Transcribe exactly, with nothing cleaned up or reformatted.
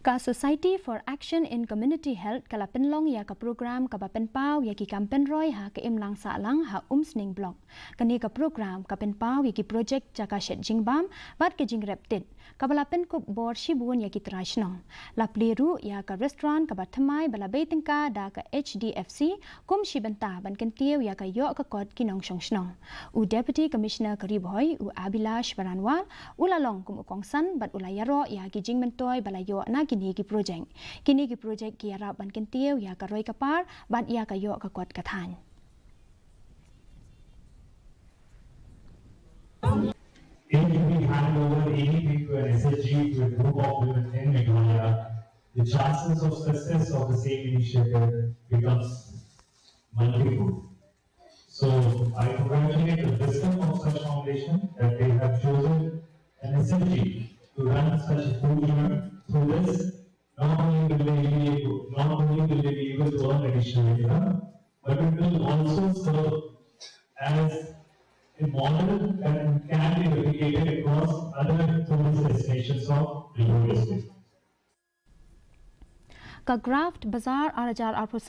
Ka Society for Action in Community Health ka la pynlong ïa ka program kaba pynpaw ïa ki kam pynroi ha ka imlang sahlang ha Umsning Block. Kane ka program ka pynpaw ïa ki projek jaka shet jingbam bad ka jingrep tit, kaba la pynkup bor shibun ïa ki trai shnong. La plie ruh ïa ka restaurant kaba thymmai ba la bei tyngka da ka H D F C kum shi bynta ban kyntiew ïa ka ïoh ka kot ki nongshong shnong. U Deputy Commissioner ka Ri Bhoi, u Abhilash Baranwal, u la long kum u kongsan bad u la ïaroh ïa ki jingmyntoi ba la ïoh na kine ki projek. Kine ki projek ki ïarap ban kyntiew ïa ka roi ka par bad ïa ka ïoh ka kot ka thaiñ. If we hand over anything to an S H G, to a group of women in Meghalaya, the chances of success of the same initiative becomes multifold. So I congratulate the wisdom of such foundation that they have chosen an S H G to run such a cool event. Through this, not only will they be able, not only will they be able to earn additional income, but it will also serve as a model that can be replicated across other tourist destinations of the District. Ka Craft Bazaar ar hajar arphew